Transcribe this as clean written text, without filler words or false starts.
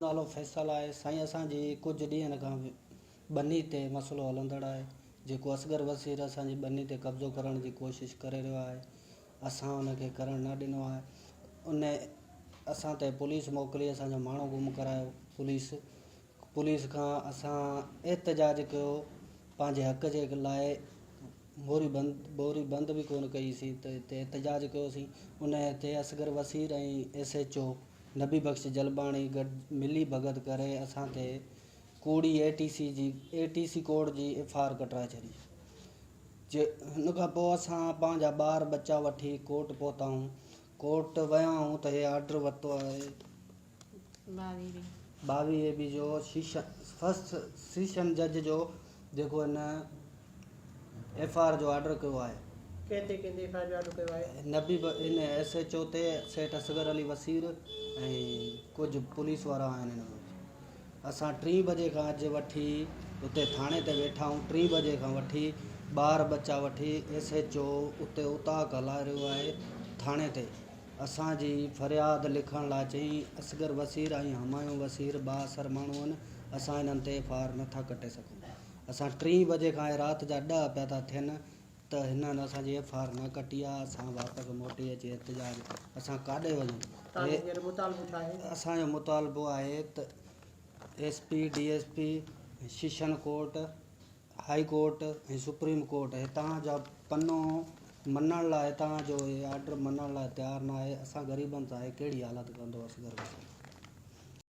نالو فيصل آهي سائين اسان جي ڪجهه ڏينهن کان ٻني تي مسئلو هلندڙ آهي جيڪو اصغر وسير اسان جي ٻني تي قبضو ڪرڻ جي ڪوشش ڪري رهيو آهي اسان ان کي ڪرڻ نه ڏنو آهي ان اسان تي پوليس موڪلي اسان جو ماڻهو گم ڪرايو پوليس پوليس کان اسان احتجاج ڪيو پنهنجي حق جي لاء موري بند بوري بند به ڪونه ڪئي سين ته هتي احتجاج ڪيوسين ان تي Asghar Waseer ۽ S H O Nabi Bakhsh Jalbani گڏ ملي ڀڳت ڪري اسان تي ڪوڙي اي ٽي سي جي اي ٽي سي ڪوڊ جي ايف I R ڪٽرائي ڇڏي. جي ان کان پوء اسان پنهنجا ٻار ٻچا وٺي ڪورٽ پهتا آهيون. ڪورٽ ويا آهيون ته هي آرڊر ورتو آهي 22 اي بي جو سيشن فرسٽ سيشن جج جو جيڪو هن ايف I R جو آرڊر ڪيو آهي. ڪنهن تي ڪنهن تي ايف I R جو آرڊر ڪيو آهي؟ نبي هن ايس ايڇ او تي سيٺ اصغر علي وسير ۽ ڪجهه پوليس وارا آهن هن ۾ اسان ٽين بجي کان اڄ وٺي اتي ٿاڻي تي ويٺا آهيون ٽين بجي کان وٺي ٻار ٻچا وٺي ايس ايڇ او اتي اوطاق هلائي رهيو آهي ٿاڻي تي اسان جي فرياد لکڻ لاء چيائين اصغر وسير ۽ همايون وسير بااثر ماڻهو آهن اسان انهن تي ايف I R نٿا ڪٽي سگهون اسان ٽين بجي کان رات جا ڏهه پيا ٿا ٿين ته هنن اسان جي ايف آر نه ڪٽي آ اسان واپس موٽي اچي احتجاج اسان ڪاڏي وڃون توهان جو هينئر مطالبو ڇا آهي؟ اسان جو مطالبو آهي ته S P D S P session court high court ۽ supreme court هتان جا پنو مڃڻ لاء هتان جو هي آرڊر مڃڻ لاء تيار نه آهي اسان غريبن سان هي ڪهڙي حالت ڪندو اصغر وساڻ.